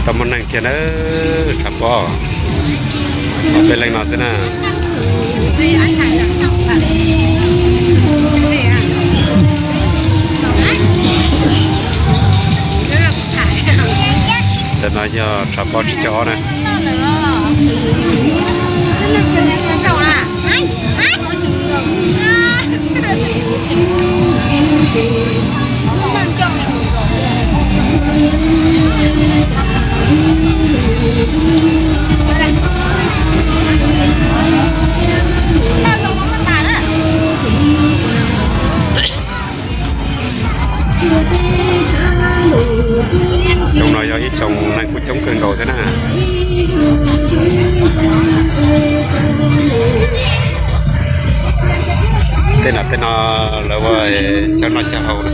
Tau muaj neeg kiag na, tshav pob, ob peb leeg no xwb na. Ntawm no yog tshav pob tsib caug ob na. Xyoo no yog ib xyoo neeg kuj coob kawg nkaus thiab na. Tej no tej no lawv ua chaw noj chaw haus na.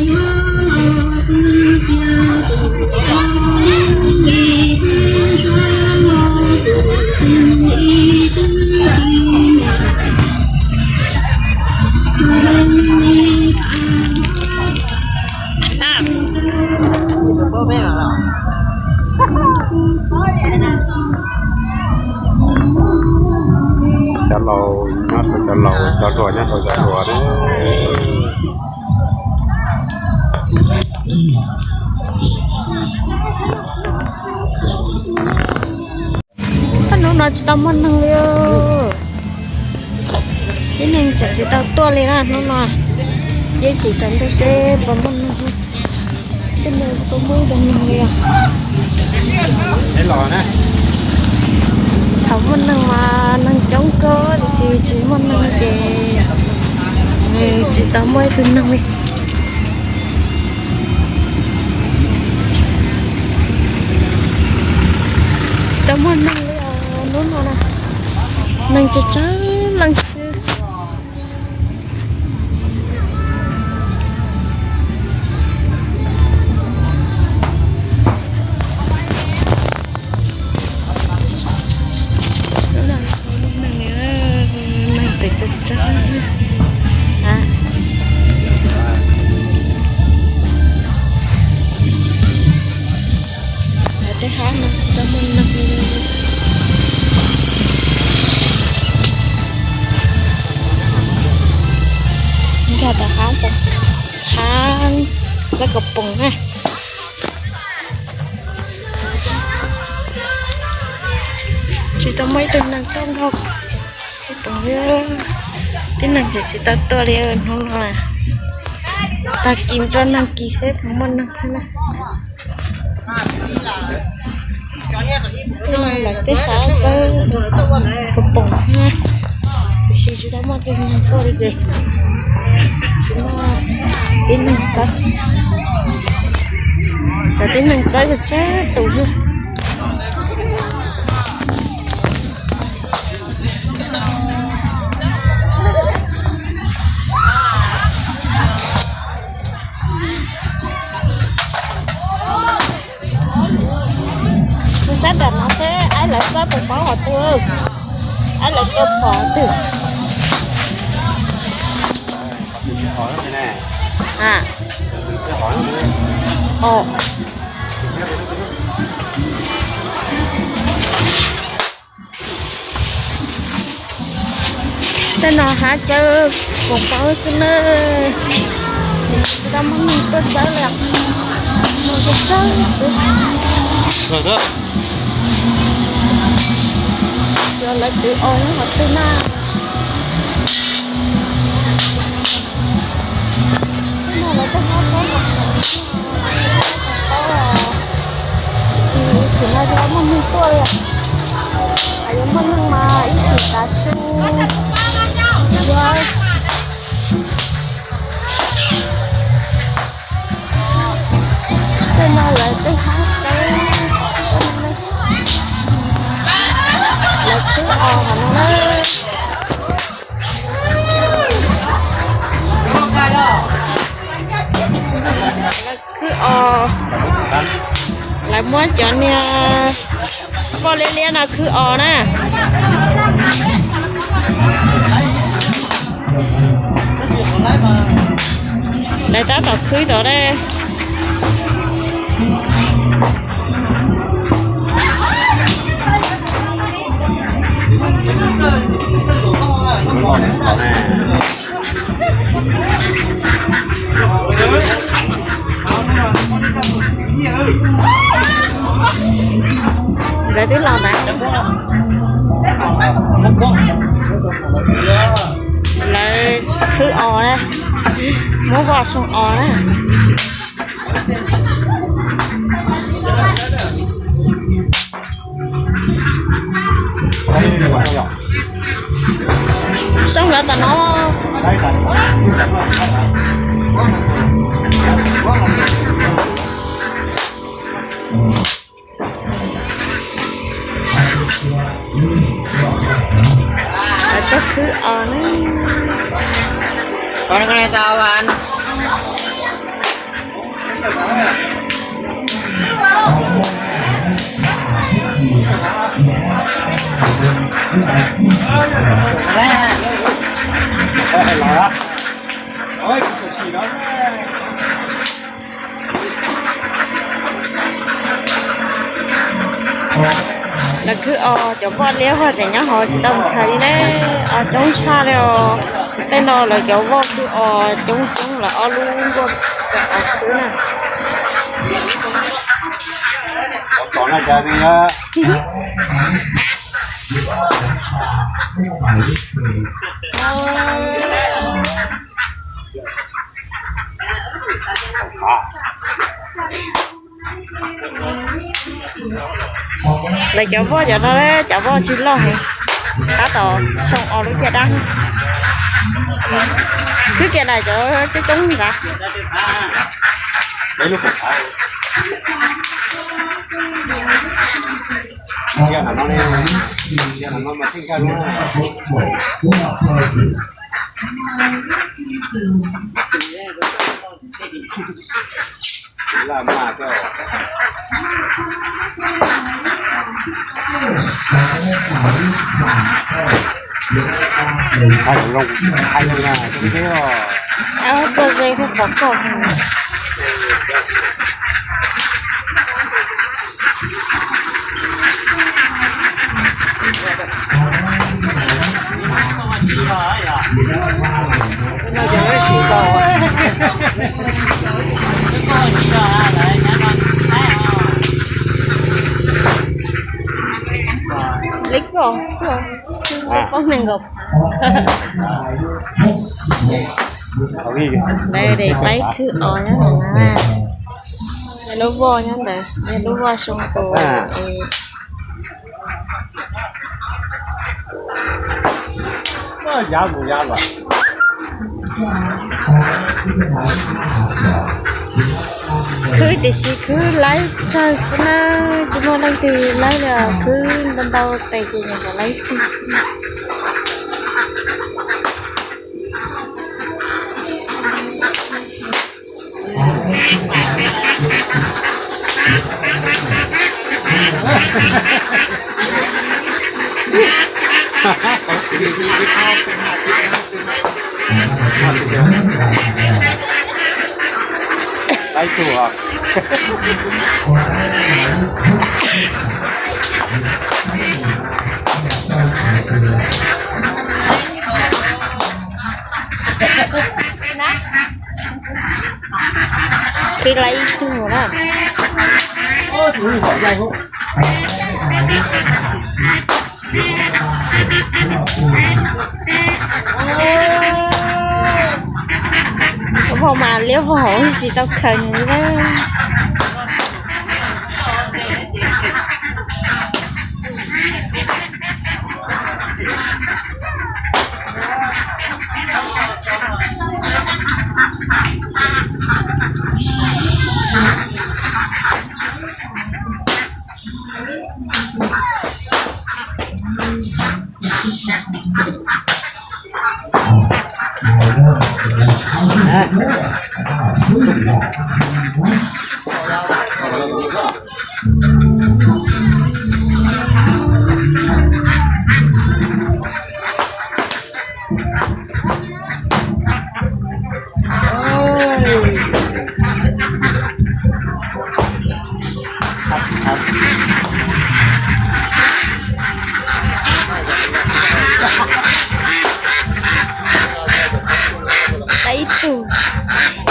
Cov laus nyob rau cov laus, cov hluas nyob rau cov hluas na. Hnub no tsis tau muaj neeg li. Tib neeg tseem tsis tau tuaj li na hnub no. Ces tseem ntuj seb puas muaj neeg. Tib neeg tsis tau muaj ib tug neeg li. Thaum muaj neeg mas neeg coob kawg, tiam sis tsis muaj neeg ces tsis tau muaj ib tug neeg li. Tsis tau muaj neeg li hnub no na, neeg tsawg tsawg leej xwb. Neeg tseem tsawg tsawg. Tej hab no tsis tau muaj neeg li. Nkag tom hab, hab Xab Kaus Poom na. Tsis tau muaj ib tug neeg tuaj nkaug Xab Kaus Poom. Tib neeg tseem tsis tau tuaj li hnub no. Tag kis rau nag kis seb puas muaj neeg thiab na. Lawv tej hab Xab Kaus Poom thiab, tiam sis tsis tau muaj tus neeg tuaj li ces tsis muaj tib neeg txawb. Cov tib neeg txawb tsawg tsawg tus xwb. Tus sab nram no seb aib lawv txawb puas paub qhov twg, aib lawv txawb pom qhov twg. Tej no hab txawb puas paub xwb na. Tsis tau muaj neeg tuaj txawb li. Mus txawb txawb. Yog lawv twv os nyob qhov twg na. Tej no lawv tej hab txawb, tsis, thaum no tsis tau muaj neeg tuaj li. Yuav muaj neeg mas ib chim tav su. Yog tej no lawv tej hab txawb, lawv khwb os qhov no na. Khwb os, lawv muab cov niag poj liab liab no khwb os na. Lawv tab tom khwb tod ne. Lawv twb los ntawd. Lawv khwb os na, muab voj soo os na. Soo lawv tom no. Lawv tuaj khwb os na. Lawv khwb os, cov voj liab voj tseem nyob hauv tsis tau mus khaws li na. Os coob tshaj li os. Tej no lawv cov voj khwb os coob coob, lawv ob lub nkuaj os khwb na. Lawv cov voj cov no, cov voj tsis loj heev, tab tom soo os lub caj dab. Khwb kiag na cov coob coob nrad. Tuaj ze thiab pom koj. Lib koj xwb, poob nees nkaum. Lawv de qaib khwb os nyob ntawd na. Lub voj nyob ntawd, lub voj soo tus. Khwb tiam sis khwb laib tsawg xwb na, tsis muaj leej twg laib li, khwb ntau ntau tes ces nyuam qhuav laib tig xwb. Laib tug os. Khwb laib ib tug na. Voj mas liab vog hauv tsis tau khaws li na.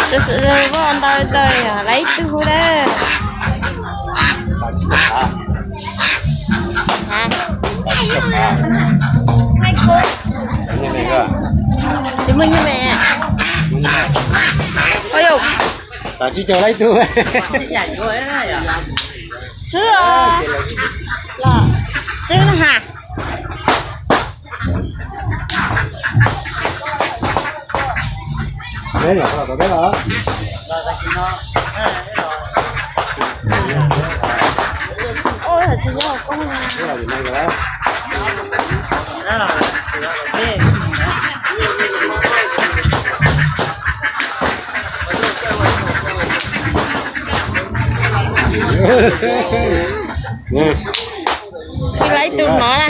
Sawv sawv voj ntau ntau yom, lawv ib tug hu dab. Tsis muaj nyuj me. Oj yau. Swb os. Swb na ha. Tsis laib tus no na.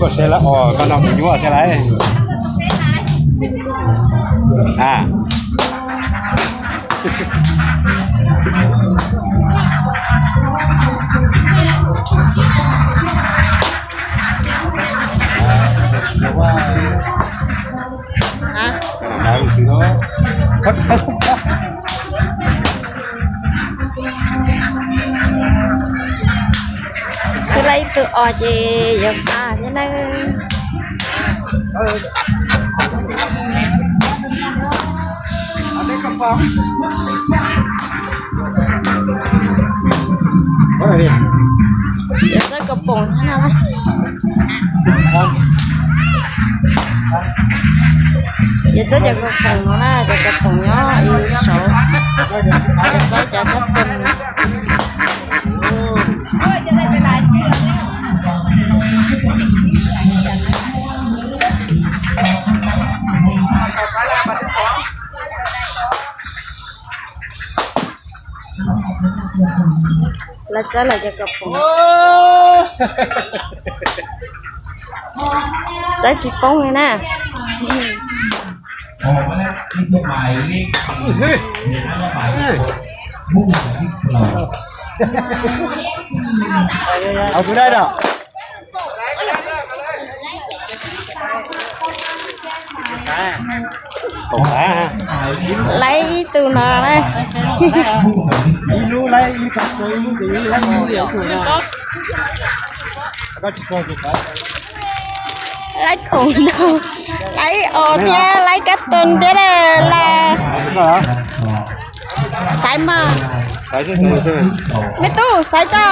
Koj se lawm os, koj no mus nyuaj thiab lauj. A, Twb laib ib tug os ces yuav xa thiab na. Yuav txawb kaus poom thiab no. Yuav txawb cov kaus poom no na, cov kaus poom nyob ib saud. Yuav txawb cov kab toog. Lawv txawb lawv cov kaus poom. Txawb tsis poob li na. Lawv ib tug no na. Laib khoom ntau, laib os thiab laib kab toog thiab la. Xaiv mas. Me tub xaiv tso.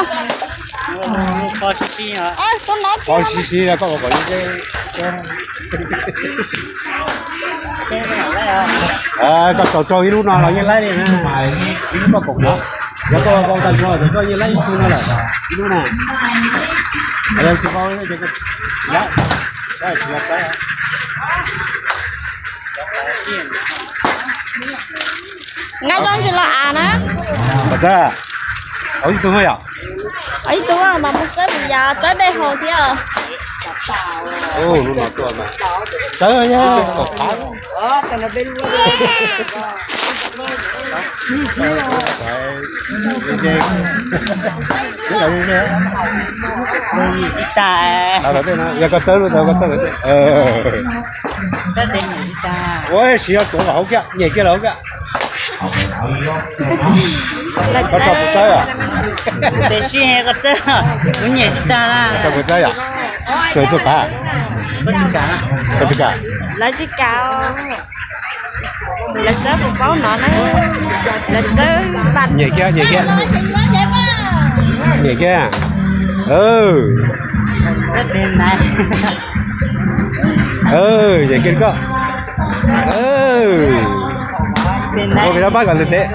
Koj tsis tau rau ib lub no los yeej laib li na. Ib lub koj pom no, yog koj vau tag nrho ces koj yeej laib ib tug no lawm. Ib lub na. Nqa zoo ntsis los av na. Ib tug yom. Ib tug mas mus txawb mus yav txawb dej haus thiab. Txawb, yog koj txawb lub, koj txawb. Ua si, yog tuav los hauv kiag, nyem kiag los hauv kiag. Koj tso kuv txawb. Tiam sis koj txawb, kuv nyem tsis tag na. Koj tso kuv txawb yom. Koj tsis kam, koj tsis kam. Lawv tsis kam. Lawv txawb puas paub no na. Lawv txawb nyem kiag, nyem kiag. Nyem kiag. Nyem kiag koj. Ua koj pab kom nteg tes.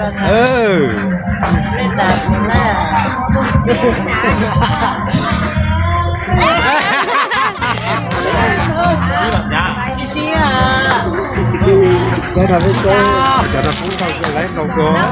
Cov no pub tau, cov no pub tau, laib tau kawg.